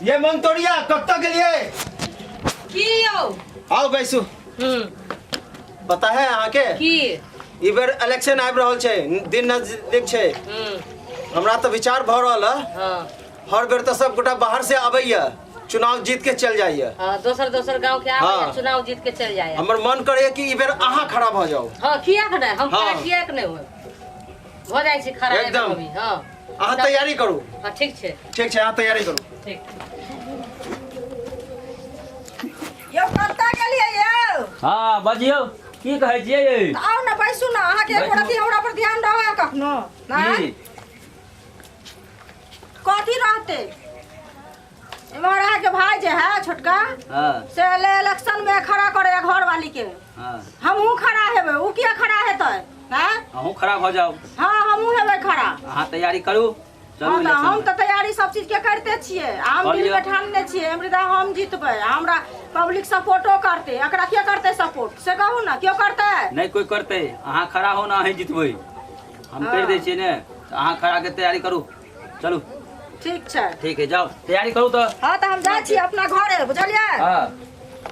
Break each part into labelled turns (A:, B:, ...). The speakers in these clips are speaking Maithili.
A: ये मंगतोरिया कतऽ गेलियै?
B: की यौ?
A: आउ बैसू। पता है अहाँके
B: की?
A: ई बेर इलेक्शन आबि रहल छै, दिन नजदीक छै। हमरा तऽ विचार भऽ रहल है। हर बेर तऽ सब गोटा बाहर से आबैया, चुनाव जीत के चल जाइया।
B: हाँ, दोसर दोसर गांव के आबैया, चुनाव जीत के चल जाइया।
A: हमर मन करैया कि ई बेर अहाँ खड़ा भऽ जाउ।
B: हाँ, कियाक नहि हम खड़ा, कियाक नहि होय, भऽ जाइ छी खड़ा
A: एकदम।
B: अभी। हाँ।
A: अहाँ तैयारी करू।
B: हाँ, ठीक छै।
A: ठीक छै, अहाँ तैयारी करू।
B: ठीक।
C: यौ, कतऽ गेलियै यौ?
D: हाँ, बजियौ, की कहै छियै यै?
C: तऽ आउ ने, बैसू ने। अहाँके एको
D: बैठू।
C: रत्ती हमरा पर ध्यान रहै कखनो नहि?
D: की?
C: कथी रहतै? इम्हर अहाँके भाय जे है छोटका, से एलै इलेक्शन में खड़ा करे घर वाली के। हमहूँ खड़ा हेबै। उ किया खड़ा हेतै? हैं?
D: अहूँ खड़ा भऽ जाउ।
C: हाँ, हमहूँ हेबै खड़ा।
D: अहाँ तैयारी करू, चलू।
C: हाँ, तऽ
D: इलेक्शन
C: हम
D: में।
C: तऽ तैयारी सब चीज के करिते छियै आ हम
D: कऽ
C: दिल
D: लिअ।
C: में ठानने छियै, अमृता हम जीतबै आ हमरा पब्लिक सपोर्टो करतै। एकरा के करतै सपोर्ट, से कहू ने, केओ करतै?
D: नहि कोइ करतै। अहाँ खड़ा हो ने, अहीं जीतबै। हम करि दै छियै ने, तऽ अहाँ खड़ा के तैयारी करू, चलू।
C: ठीक छै।
D: ठीक है, जाउ, तैयारी करू तऽ।
C: हाँ, तऽ हम जाइ छी अपना घरे, बुझलियै?
D: हाँ,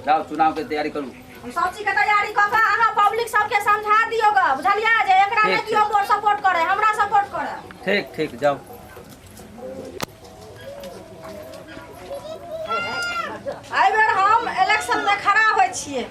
D: जाउ, चुनाव के तैयारी करू।
C: हम सब चीज के तैयारी कऽ के, अहाँ पब्लिक सबके समझा दियौ ग, बुझलियै, जे एकरा नहि
D: ठीक
C: केओ वोट सपोर्ट करे, हमरा सपोर्ट करे।
D: ठीक ठीक, जाउ।
C: एहि बेर हम इलेक्शन में खड़ा होइ छियै।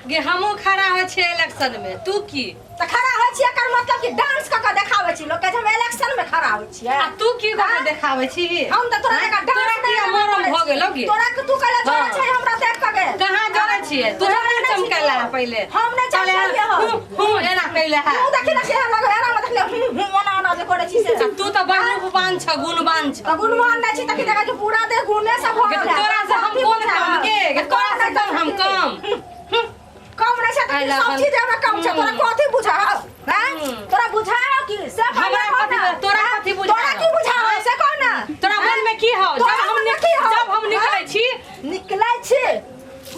B: गे, हमहूँ खड़ा होइ छियै इलेक्शन में, तू की?
C: तऽ खड़ा होइ छियै, एकर मतलब कि डांस कऽ के देखाबै छी लोकके जे हम इलेक्शन में खड़ा होइ छियै।
B: आ तू की कऽ के देखाबै छी?
C: हम तऽ तोरा जकाँ डांस
B: तोरा
C: नहि
B: किया
C: आबै
B: मरम
C: करै
B: भऽ
C: छी।
B: गेलौ गे?
C: तोरा के तू कहले जोड़ै छै हमरा देख कऽ गे।
B: कहाँ जोड़ै छियै? तू
C: जोड़ै
B: नहि
C: नहि छी
B: चमकेला
C: तू।
B: पहिले।
C: हम नहि
B: पहिले
C: चमकेलियै हन।
B: हूँ, हूँ, एना कैले है।
C: तू देखी ने केहन लगै, एना मे देखले हूँ हूँ ओना ओना जे करै छी से।
B: आ तू तऽ बड़ रूपवान छ, गुणवान छ।
C: तऽ गुणवान नहि छी तऽ की देखै छी, पूरा देह गुणे से भरल
B: गे,
C: है।
B: तोरा से हम
C: कथी
B: कोन
C: बुझाय?
B: कम गे? गे, तोरा से कम हम कम?
C: कम नहि छै तऽ
B: आइ
C: सब
B: लगन।
C: चीज हमरा कम छै। तोरा कथी बुझाओ हैं? तोरा बुझाओ की से
B: हमरा
C: पहिले कह
B: कथी
C: ना।
B: तोरा
C: हैं?
B: कथी बुझाओ?
C: तोरा की बुझाओ से कह ना।
B: तोरा मन में की हौ?
C: तोरा
B: जब हम
C: मन में की हौ?
B: जब हम निकलै छी,
C: निकलै छी,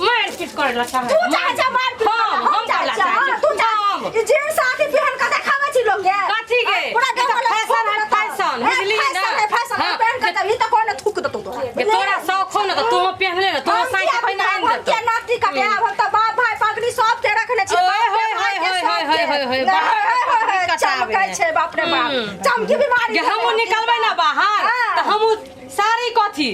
B: मारि पीट करे ला चाहै।
C: तू चाहै छै मारि पीट
B: हम
C: करऽ,
B: हम
C: चाहै
B: करला
C: छियै,
B: चाहै
C: हाँ,
B: छी।
C: तू चाहै
B: हम।
C: ई जीन्स आके पहन के देखाबै छी लोग के।
B: कथी गे?
C: पूरा
B: ई तऽ
C: गाँव वाला
B: फैशन है,
C: थूक देतौ।
B: फैशन,
C: हे,
B: बुझलिही
C: फैशन
B: ने?
C: है, फैशन है, पहन के जब ई तऽ कोइ ने थूक देतौ तोरा।
B: गे, तोरा शौक हो ने तऽ तू पहनले ने, तू
C: हम
B: साइकिल
C: किया
B: पहिने आनि
C: हम
B: देतौ।
C: किया नाटी कटाएब? हम तऽ बाप भाय पगड़ी सब के रखने छी।
B: ओए,
C: बाप के,
B: होय,
C: भाय के,
B: होय,
C: सब
B: होय,
C: के।
B: होय, होय,
C: नहि,
B: बाप
C: होय, होय, होय,
B: कटाबे।
C: चमकै छै, बाप रे बाप, चमकी बीमारी
B: गे, हमहूँ निकलबै ने बाहर तऽ हमहूँ साड़ी कथी,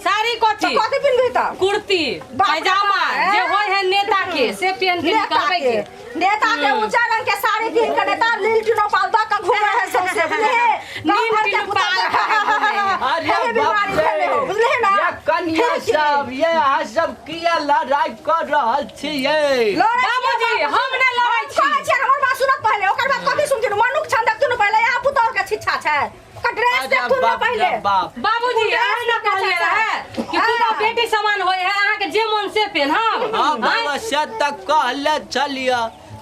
B: साड़ी कथी?
C: तऽ कथी पिन्हबही तऽ?
B: कुर्ती
C: बाप रे
B: पैजामा
C: बाप,
B: जे होय है नेता के, से पहन के
C: नेता
B: निकलबै
C: के
B: के।
C: नेता के ऊंचा रंग के साड़ी पहन के नेता लील टिनो पाल दऽ के घूमे है सबसे, बुझले? गाँव
B: नील
C: भर के
B: टिनो
C: पुतहु
B: पाल दऽ के घूमे है।
E: अरे
C: हे बीमारी
E: बाप रे।
C: भेलै हो, बुझले ना?
E: ये कनिया
C: हे की?
E: सब, ये अहाँ सब किया लड़ाई कर रहल छियै?
C: लड़ै छियै
B: बाबूजी, हम नहि लड़ै
C: हम
B: छी।
C: कहै छियै, हमर बात सुनत पहिले, ओकर बाद कथी सुनथिन? मनुख छन देखथुन पहिले, यहाँ पुतहु के छिच्छा छै, ओकर ड्रेस
E: अरे
C: देखथुन ने
E: बाप रे
C: पहिले।
E: बाप।
B: बाबूजी, अहाँ ने कहलियै रहए कि तू तऽ बेटी समान होय है, अहाँके जे मन से पेनहब।
E: हाँ बाबा, से तऽ कहले छलियै,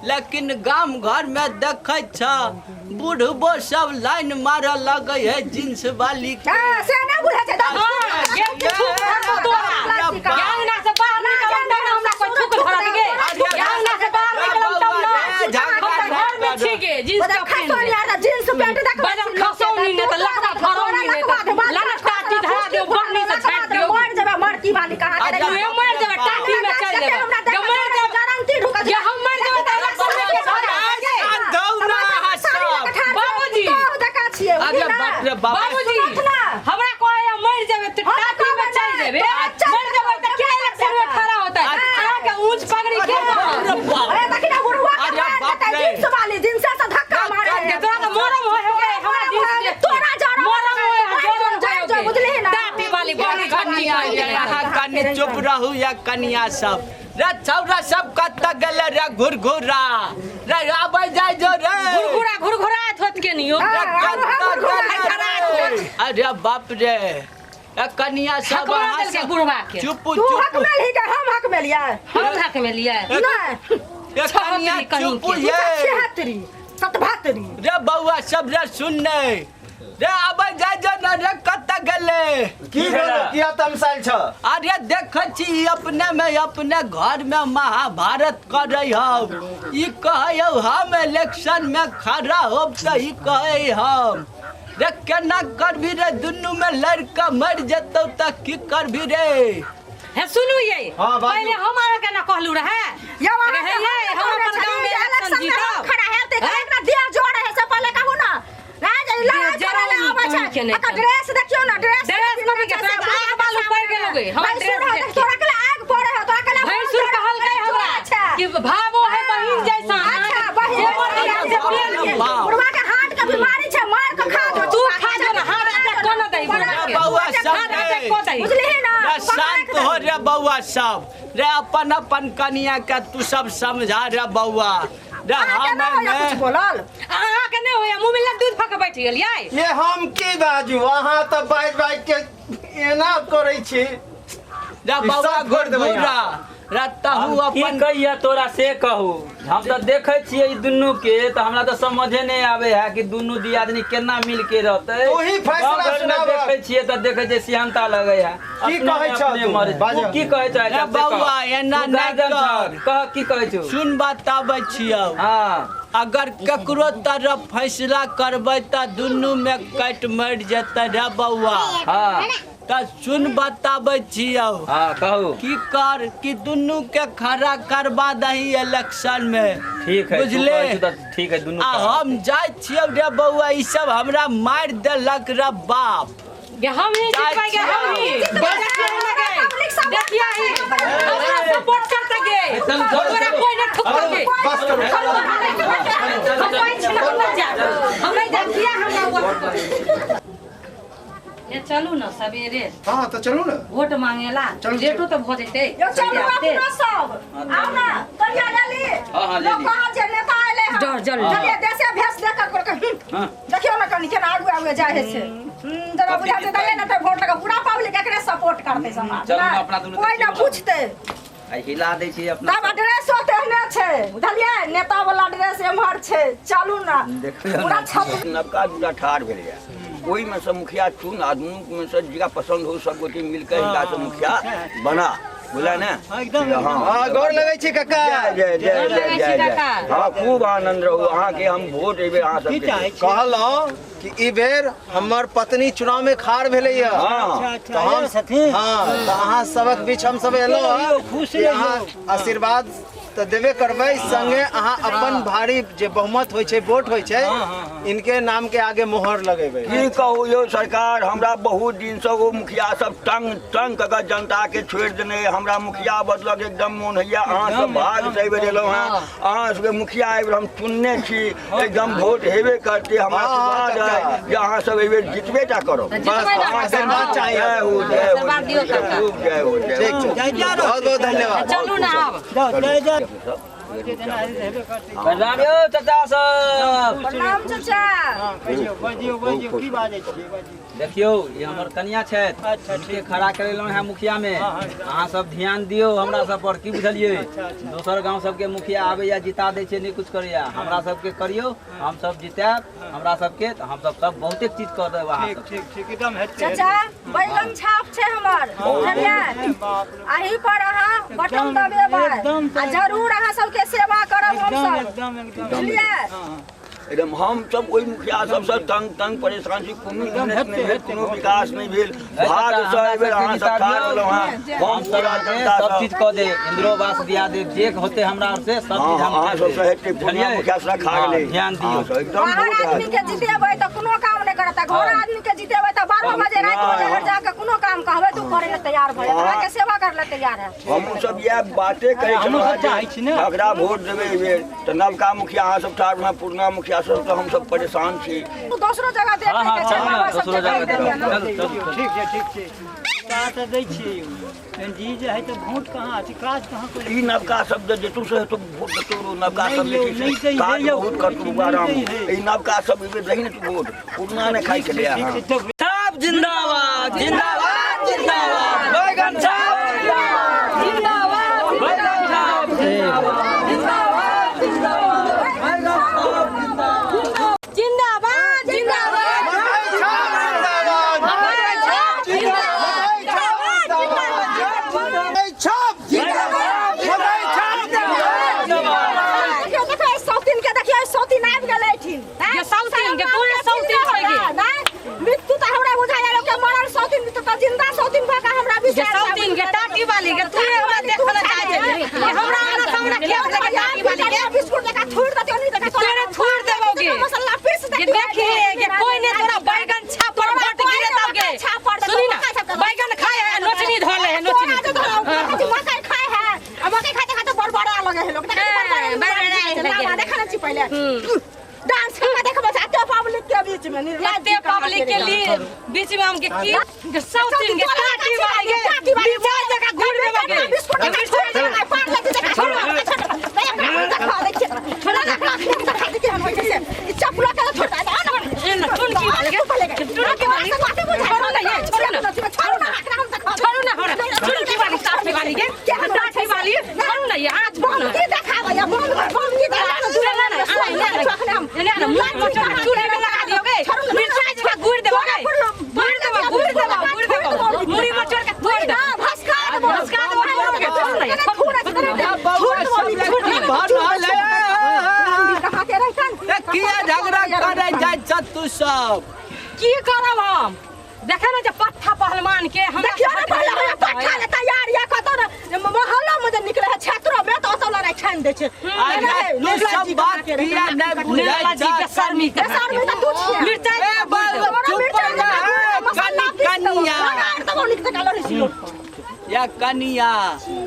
E: लेकिन गाम घर में देखै छ बुढ़बो सब लाइन मारऽ लगै है जींस वाली के।
C: हाँ, से नहि बुझै छै।
B: हाँ, गे, थूक धरतौ तोरा।
E: अरे
B: अंगना से बाहर निकलम तब ने हमरा कोइ थूक धरत गे। अंगना से बाहर निकलम तब ने। हम तऽ घर में छी गे, जींस टॉप पेन्ह ले।
C: जींस पैंट देख।
B: बजन खसौनी नहि तऽ लकड़ा फरौनी नहि तऽ ललक टाटी धरा दियौ, बढ़नी से छाटि दियौ।
C: मर जेबै मरकी वाली कहाँ
E: अरे
B: तू मरि जेबै, टाटी में चलि जेबै। जे मरि जेबै जे हम मरि जेबै तऽ इलेक्शन में के खड़ा होतै?
E: दौड़ा अहाँ सब।
B: बाबूजी।
E: अरे बाप रे बाप।
B: बाबूजी, हमरा कहै मरि जेबै तऽ टाटी में चलि जेबै, मरि जेबै तऽ के इलेक्शन में खड़ा होतै? अहाँके ऊँच पगड़ी के
E: अरे
B: रहत?
E: बाप।
C: अरे देखी ना बुढ़वा के
E: अरे
C: मार
E: बाप
C: देतै
E: रे।
C: जींस वाली, जींस से धक्का मारे
B: के तोरा तऽ मरम होय हो गए हमरा जींस देख के।
C: तोरा जरम
B: मरम होय है, जरम
C: जर
B: होय
C: जो
B: हो
C: बुझलिही
B: गे।
C: ना?
B: टाटी वाली बड़ी घटी
E: कनिया ये, अहाँ कनि चुप रहू या कनिया सब। रे छौरा सब कतऽ गेलै रे? घुरघुरा रे, आबै जाइ जो रे।
B: घुरघुरा घुरघुरा होत के नियो।
E: रे कतऽ गेलै रे? अरे बाप रे, ए कनिया सब,
B: हकमा
E: अहाँ
B: देलकै
E: सब
B: बुढ़वा के।
E: चुप
C: तू
E: चुप।
C: हक मेलही के हम हक मेलियै?
B: हम हक में लियै।
C: नहि।
E: ए कनिया
B: कहीं
E: चुप
B: के।
E: ये।
C: 76 सतभातरी।
E: रे बौआ सब रे, सुन नै रे, आबै जाइ जो ने रे, कतऽ गेलै?
A: की भेल? किया तमसायल छ?
E: अरे देखै छी ई अपने में अपने घर में महाभारत करै हौ। ई कहै हौ हम इलेक्शन में खड़ा होब तऽ ई कहै हम। रे केना करबी रे दुनू में लड़ के मर जेतौ त की करबी रे
B: हे सुनू ये
A: हाँ, बाजू।
B: पहिले हम आर के ना कहलू रहे
C: यौ अहाँ
B: हे ये हम अपन गांव में इलेक्शन जीतब
C: खड़ा है ते ना देह जोड़ है से पहले कहू ना राज लड़ाई
B: जरा
C: करे ले आबै
B: कहीं के
C: छै
B: नहीं
C: एकर
B: कहीं।
C: ड्रेस देखियौ ना ड्रेस
B: ड्रेस कथी के? तोरा तऽ आग बालू पड़ि गेलौ गे। हमर ड्रेस
C: भैंसुर
B: देख के।
C: तोरा के आग पड़े है तोरा के
B: भैंसुर कहलकै हमरा कि भावो है बहिन जैसा
C: अच्छा बहिन
B: जे मोर दिया से पेल के।
C: बुढ़वा के हार्ट के बीमारी छै मार के खा जो
B: तू खा जो ना हार्ट अटैक को ना दही बुढ़वा के
E: बौआ सब
B: हार्ट अटैक को दही
C: बुझलिही ना
E: रे शांत हो रे बौआ सब रे अपन अपन कनिया के तू सब समझा रे बौआ रे
C: अहाँके
E: हम
C: नहि होइया कुछ
E: में
C: बोलल
B: अहाँ के नहि होइया मुँह में लड्डू धऽ के बैठ गेलियै
A: ये हम की बाजू अहाँ तऽ बाजि बाजि के एना करै छी
E: रे बौआ
A: सब छोड़ि देबै
E: गुरगुरा रे तहु
D: हम की
E: अपन
D: कहिया तोरा से कहू हम तऽ देखै छियै ई दुनू के तऽ हमरा तऽ समझे नहि आबै है कि दुनू दियादनी केना मिल के रहतै
A: तू ही फैसला
D: गाँव घरमे
A: सुनाबह।
D: देखै छियै तऽ देखै छियै सिहन्ता लगै है
A: की
D: अपने
A: कहै छह
D: अपने
A: तू?
D: मरे।
A: बाजह।
D: तू की कहै चाहै
E: रे
D: छह से कह।
E: बौआ, एना
D: तू
E: नहि
D: गार्जियन
E: कर।
D: छह, कह की कहै छौ
E: सुन बताबै छियौ
D: हँ
E: अगर ककरो तरफ फैसला करबै तऽ दुनू में कटि मरि जेतै रे बौआ
D: हँ
E: तऽ सुन बताबै छियौ
D: हँ कहू
E: की कर कि दुनू के खड़ा करबा दही इलेक्शन में
D: ठीक है तू
E: बुझले
D: कहै छौ तऽ ठीक है दुनू
E: आ
D: खड़ा।
E: हम जाइ छियौ रे बौआ ई सब हमरा मारि देलक रे बाप
B: गे हम ही जीतबै गे हम ही देखिया ही हमरा सपोर्ट करते गे
D: चल, चल,
B: तोरा कोई नहीं ठुकतौ गे
A: बस करू
B: हम कहै छी ना हम नहि जायब हम नहि जायब किया हमरा वोट ये चलू ना सवेरे
A: हाँ तऽ चलू ने
B: वोट मांगेला
A: चलू,
B: लेटो तऽ भऽ जेतै
C: यौ चलू अपनो सब आउ ना कहिया गेली
D: हाँ, हाँ,
C: लोक
D: लेली।
C: कहत जे नेता अयलै हन
B: डर, जल।
C: चलिए देशे भेष देख कर के
D: हाँ।
C: देखियौ ना कनी केना आगू आगू जाइ है से जरा बुझा छै दैले ना तऽ वोट लगा पूरा पब्लिक एकरे सपोर्ट करतै समाज
D: चलू
C: ना।
D: ना, अपना दुनू
C: कोई ना
D: देखियौ ना।
C: पूछतै
D: आ हिला दै छियै अपना
C: तब ड्रेसो तेहने छै बुझलियै नेता वाला ड्रेस एम्हर छै चलू ना
D: देखियौ ना।
C: पूरा छप
F: नवका दूटा ठाढ़ भेलैए ओहिमे सँ मुखिया चुन आ दुनूमे सँ जकरा पसन्द हो सब गोटे मिलके हिनकासँ मुखिया बना बुझल ने हँ
A: हाँ गोर लगै छी काका
F: जय जय जय जय जय जय हँ खूब आनंद रहू अहाँके हम वोट एबै अहाँ सबके
A: कहलहुँ कि ई बेर हमर पत्नी चुनाव में खाड़ भेलैया
F: हँ
A: तऽ हम हाँ तऽ अहाँ सबक बीच हम सब एलहुँ हँ कि अहाँ आशीर्वाद तऽ देबे करबै संगे अहाँ अपन भारी जे बहुमत होइ छै वोट होइ छै इनके नाम के आगे मोहर लगेबै
F: की कहू यौ सरकार हमरा बहुत दिनसँ ओ मुखिया सब तंग तंग कऽ कऽ जनताके छोड़ि देने अइ। हमरा मुखिया बदलक एकदम मोन होइया अहाँ सब भाग से एहि बेर एलहुँ हेँ अहाँ सबके मुखिया एहि बेर हम चुनने छी एकदम वोट हेबे करतै हमरा
A: हाँ,
F: आशीर्वाद
A: काका।
F: अइ जे अहाँ सब एहि बेर जितबे टा करब
B: जितबै ना
A: आशीर्वाद चाही
F: जय हो जय हो
B: आशीर्वाद दियौ काका।
F: खूब जय हो जय
A: ठीक
F: हो
A: छै बहुत बहुत धन्यवाद
B: चलू ना आब
D: प्रणाम यौ चाचा सब
C: प्रणाम चाचा
D: देखियौ ई हमर कनिया छथि हुनके खड़ा करेलहुँ हेँ मुखिया में अहाँ सब ध्यान दियौ हमरा सब पर की बुझलियै दोसर गांव सबके मुखिया आबैया जिता दै छै नहि कुछ करैया हमरा सबके करियौ हम सब जितायब हमरा सबके तऽ हम सब सब बहुते चीज कऽ देब अहाँ सब
C: चाचा बैगन छाप छै हमर बुझलियै अही पर अहाँ बटन दबेबै आ जरूर अहाँ सबके सेवा करब हम सब बुझलियै
F: एकदम हम सब ओहि मुखिया सबसँ तंग तंग परेशान छी कोनो मेहनत नहि भेल कोनो विकास नहि भेल भागसँ एहि बेर अहाँ सब ठाढ़ भेलहुँ हेँ हम पूरा जनता
D: सब चीज कऽ देब इंदिरो आवास दिया देब जे होते हमरा आर से सब चीज हम
F: अहाँ
D: कर
F: सबसँ
D: देब।
F: हेतै पूर्णिया
D: बुझलियै?
F: मुखिया सब खा
D: हाँ,
F: गेलै
D: ध्यान दियौ
F: अहाँ सब एकदम
C: बाहर
F: वोट
C: आदमी के जितेबै तऽ कोनो काम नहि करत आ घर आदमी के जितेबै तऽ 12 बजे राति बजे अगर जाके कोनो काम कहबै तऽ ओ करै लए तैयार भऽ जायत अहाँके सेवा करै लए तैयार है
F: हमहूँ सब इएह बाते कहै छलहुँ हेँ जे झगड़ा वोट देबै एहि बेर तऽ नवका मुखिया अहाँ सब ठाढ़ भेलहुँ पुरना मुखिया सब तऽ हमसब परेशान छी
C: दोसरो जगह
D: हाँ
C: देखै
D: हाँ
C: के छै
D: चलू ना
C: बाबा सब
D: दोसरो
C: के
D: जगह
C: कहि देलियै
D: चलू
C: ने
D: चलू चलू
G: ठीक छै ठीक छै काज तऽ दै छियै यौ लेकिन जी जे हइ तऽ वोट कहाँ अथी काज कहाँ करै
F: ई नवका सब जे जेतौ से हेतौ वोट देतौ रो नवका सब
G: नहि
F: जे
G: यौ,
F: छै
G: नहि
F: से
G: दै
F: काज
G: है यौ,
F: बहुत करतौ
G: नहि
F: आराम
G: दै है।
F: ई नवका सब एहि बेर दही ने तू वोट पुरना नहि खाइ छलै
G: ठीक
F: अहाँ
G: छै तब
D: साहब जिंदाबाद जिंदाबाद जिंदाबाद बैगन साहब जिंदाबाद बैगन साहब
B: जिंदाबाद जिंदाबाद
A: मकई छाप जिंदाबाद मकई छाप जिंदाबाद मकई छाप जिंदाबाद
C: देखियौ देखियौ सौतीन के देखियौ सौतीन आबि गेलै एहिठिन
B: ये सौतीन के, तू ये सौतीन छै गे।
C: नहि पहिले डांस करके देखबो चाहते पब्लिक के बीच में निर्लज्ज
B: एते पब्लिक के लिए बीच में हमके की सब तीन के काटी मारे के मिर्चाई जका घूर देबो के
C: बिस्कुट के छोड़ दे पार लग दे छोड़ दे छोड़ दे देखा दे हम होय छै ई चपला के छोड़ दे
B: ए ना टुन की वाली के टुन की वाली छोड़ो ना ये छोड़ो ना
C: छोड़ो ना एकरा हम देखा
B: छोड़ो ना हमरा टुन की वाली काटी वाली के काटी वाली छोड़ो ना ये आज
C: बम की देखाबै या बम बम की देखा
B: ना ना ना ना मुंह चूल्हे में लगा दियोगे मिर्चाई जका गुड़ देबोगे गुड़ देबो गुड़ देबो गुड़ देबो मुड़ी मचोड़ के तोड़ दे
C: भस्का देबो
B: भस्का देबो छोड़ ना
C: कहाँ के रहतन
E: किया झगड़ा करे जाइ छ तू सब
B: की करब हम देखे ना जे पट्ठा पहलवान के हम
C: देखियो ना पहले हमरा पट्ठा ले तैयार या कतो ना मोहल्ला में जे निकले है क्षेत्रो में तो ओतौ लड़ाई छान दे छै
E: अरे तू सब बात किया नहीं बुझै
B: जी बेशर्मी के
C: बेशर्मी त तू छियै
B: मिर्चाई
E: ए बाबा चुप रह कनिया
C: तब निक तक लड़ै छी
E: या कनिया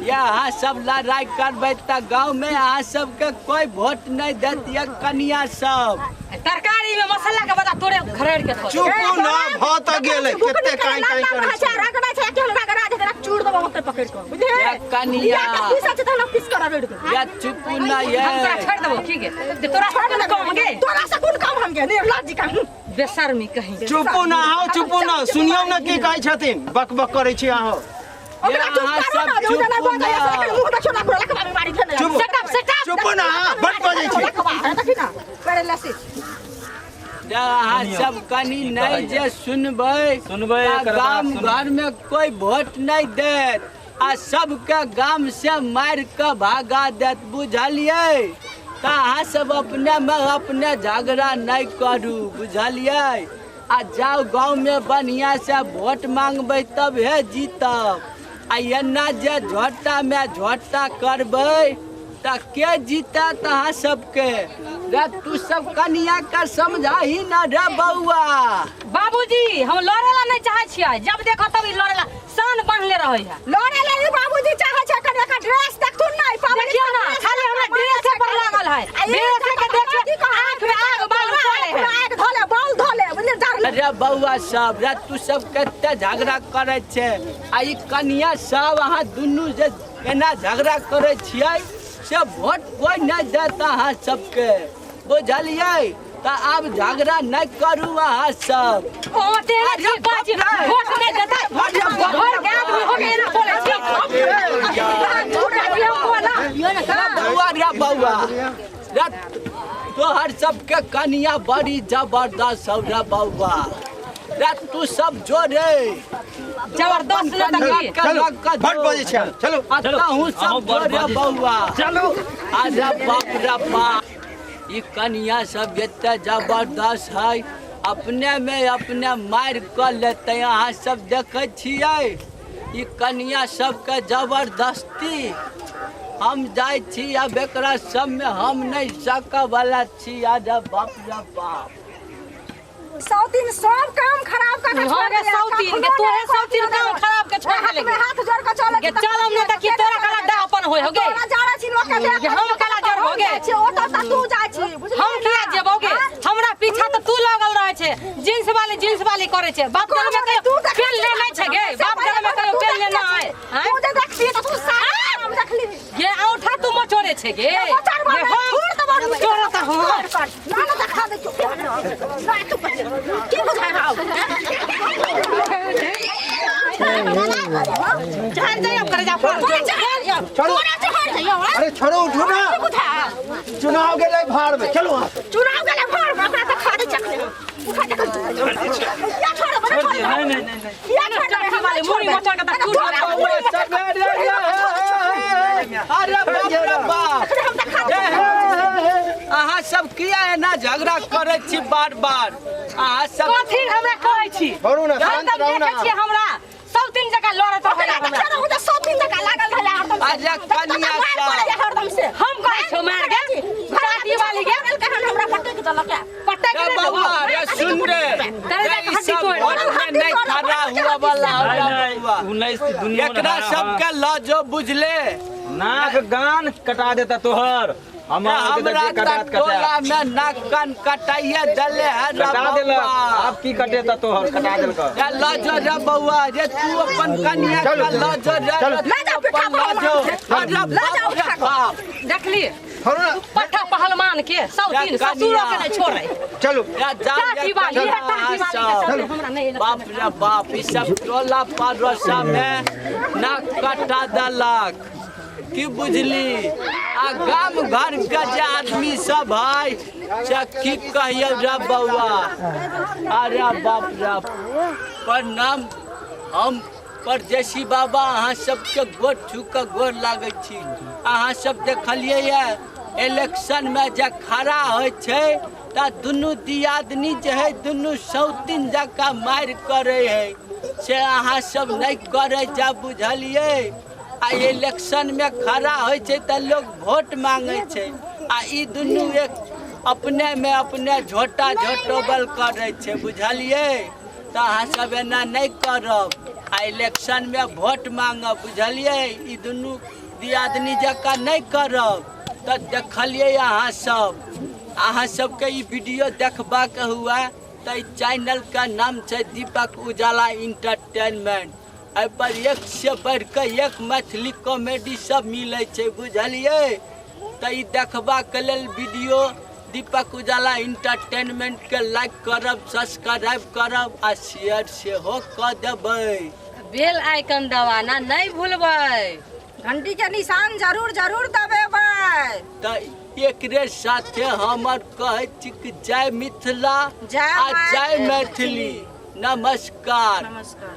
E: या अहाँ सब लड़ाई करबै तऽ गाँव में अहाँ सबके कोई वोट नहीं देत या कनिया सब
B: तरकारी में मसाला के बदला तोरे घरेड़ के थो
A: चुप ना भ त गेलै कते काई काई करै
C: छै रगड़ा छै के रगड़ा छै चूर देबो ओते पकड़ के बुझलियै
E: या कनिया
C: पीसा छै त पीस कर रगड़ दे
E: या चुप ना ये
B: हम तोरा छोड़ देबो ठीक है तोरा से कोन काम गे
C: तोरा से कोन काम हम गे निर्लज्ज का
B: बेशर्मी कहीं
A: चुप ना आओ चुप ना सुनियौ ना की कहै छथिन बक बक करै छी अहाँ
C: ओकरा चुप करू ना जो जना बजै छै एकर मुंह देखियौ ना ओकरा लखबा बीमारी छै ने
A: चुप
B: सेटअप सेटअप
A: चुप ना बड बजै छी
C: लखबा है देखी ना पैरालिसिस
E: अहाँ सब कनी नहीं जे सुनबै
D: सुनबै
E: गाम घर में कोई वोट नहीं देत आ सबके गाम से मार के भागा देत बुझलियै तऽ अहाँ सब अपने में अपने झगड़ा नहीं करू बुझलियै आ जाउ गाँव में बढ़िया से वोट मांगबै तब हे जीतब आ एना जे झोटा में झोटा करबै तऽ के जीतत अहाँ सबके रे तू सब कनिया के समझाही ना रे बौआ
B: बाबूजी हम लड़ेला नहीं चाहे छियै जब देखो तब ई लड़ेला शान बांधले रहै है
C: लड़ेला ई बाबूजी चाहे छै कनिया का ड्रेस देखथुन ना
B: देखियौ ना खाली हमरा ड्रेस पर लागल है ड्रेस के देख आंख में आग बाल चले है
C: आग धोले बाल धोले बुझलियै डर
E: अरे बौआ सब रे तू सब कते झगड़ा करै छै आ ई कनिया सब अहाँ दुनू जे एना झगड़ा करै छियै से वोट कोई नहीं देत अहाँ सबके बुझलियै तऽ आब झगड़ा नहीं करू अहाँ सब
B: ओ तेरे छी बाजी वोट नहीं देता घर के आदमी हो के एना बोलै छी
E: बौआ रे बौआ रे तोहर सबके कनिया बड़ी जबरदस्त हौ रे बौआ रे तू सब जोरे
B: जबरदस्त न तकी
A: चलू बड बजै छी चलू
E: तहूँ सब जोरे बौआ
A: चलू
E: अरे बाप रे बाप ई कनिया सब एते जबरदस्त है अपने में अपने मारि कऽ लेतै अहाँ सब देखै छियै ई कनिया सबके जबरदस्ती हम जाइ छी आब एकरा सबमे हम नहि सकऽवला छी अरे बाप रे बाप
C: सौतीन सब काम खराब कर के
B: हो गे सौतीन के तोहे सौतीन काम खराब के छोड़
C: हाथ में हाथ जोड़ के चले
B: के चलम न त की तोरा कला डापन होय हो गे
C: तोरा जाड़ा छी लोक के देख
B: हम कला जड़ हो गे
C: ओ त तू जाइ छी बुझली
B: हम किया जेबो गे हमरा पीछा त तू लागल रहे छै जींस वाली करे छै बाप जन्म में
C: तू
B: पेन ले नै छै गे बाप जन्म में कहियो पेन ले ना आए
C: तू जे देखली त तू सारा काम देखली
B: गे औठा तू मचोड़े छै गे
C: छोड़ त बड़
B: तोरा त हम
C: ना ना देखा दे ना तू की बुझाय हाउ
B: चढ़ जाइयो कर जा
A: छोड़ो अरे छोड़ो उठो ना चुनाव गेलै भाड़ में चलो वहां से
C: चुनाव गेलै भाड़ में ओकरा त खा दे चखले उठा के या छोड़ बड़ा छोड़
D: नहीं नहीं नहीं
C: या छोड़
B: हमारे मुड़ी मचोड़ के त तू
E: अरे बाप रे बाप अहाँ सब किया एना झगड़ा करै छी बार बार अहाँ सब
B: कथी हमरा कहै छी
A: छोड़ू ना शांत रहू ना
B: देखै छी हमरा सब तीन जगह लड़त रहै हमरा
C: छोड़ू त सब तीन जगह लागल रहै हरदम
E: अरे कनिया सब
C: हरदम से
B: हम कहै छौ मार गे काटी वाली गे
C: कहन हमरा पटक देलक
B: पटक
E: रे बौआ रे सुन रे
B: तेरे
E: रे
B: हड्डी
E: सब
B: तोड़
E: वोट में नहीं खड़ा हुआ वाला
D: नहीं
E: बौआ
D: 19 दुनिया
E: एकरा सबके लऽ जो बुझले
D: नाक गान कटा देता तोहर।
E: हमरा टोला में नाक कान कटाइए देले है
D: कटा देलक। आब की कटेता तोहर कटा देलक।
E: ल जो रे बौआ जे तू अपन कनिया के ल जो रे
C: ल जाओ पिठा पहलवान ल जाओ उठा के
B: देखली पट्ठा पहलवान के सौतीन ससुरो के नहीं छोड़े।
A: चलो
B: टाटी वाली है टाटी वाली के चलते हमरा नहीं।
E: बाप रे बाप ई सब टोला पड़ोसा में नाक कटा देलक की बुझली। आ गाम घर के जे आदमी सब है से की कहियौ रे बौआ। अरे बाप रे प्रणाम। हम परदेसी बाबा अहाँ सबके गोर छू के गोर लागै छी। अहाँ सब देखलियै ये इलेक्शन में जे खड़ा होइ छै तऽ दुनू दियादनी जे है दुनू सौतीन जकाँ मारि करै है से अहाँ सब नहि करै जा बुझलियै। आ इलेक्शन में खड़ा होइ छै तऽ लोग वोट मांगै छै आ ई दुनू एक अपने में अपने झोटा झोटोबल करै छै बुझलियै। तऽ अहाँ सब एना नहि करब आ इलेक्शन में वोट मांगब बुझलियै। ई दुनू दियादनी जकाँ नहि करब। तऽ देखलियै अहाँ सबके ई वीडियो देखबाक हुआ तऽ चैनल के नाम छै दीपक उजाला इंटरटेनमेंट। एहि पर एक से बढ़ि कऽ एक मैथिली कॉमेडी सब मिलै छै बुझलियै। तऽ ई देखबाक लेल वीडियो दीपक उजाला इंटरटेनमेंट के लाइक करब, सब्सक्राइब करब आ शेयर सेहो कऽ देबै।
B: बेल आइकन दबाना नहीं भूलबै,
C: घंटी के निशान जरूर जरूर दबेबै।
E: तऽ एकरे साथे हमर कहै छी कि जय मिथिला आ जय मैथिली। नमस्कार।
C: नमस्कार।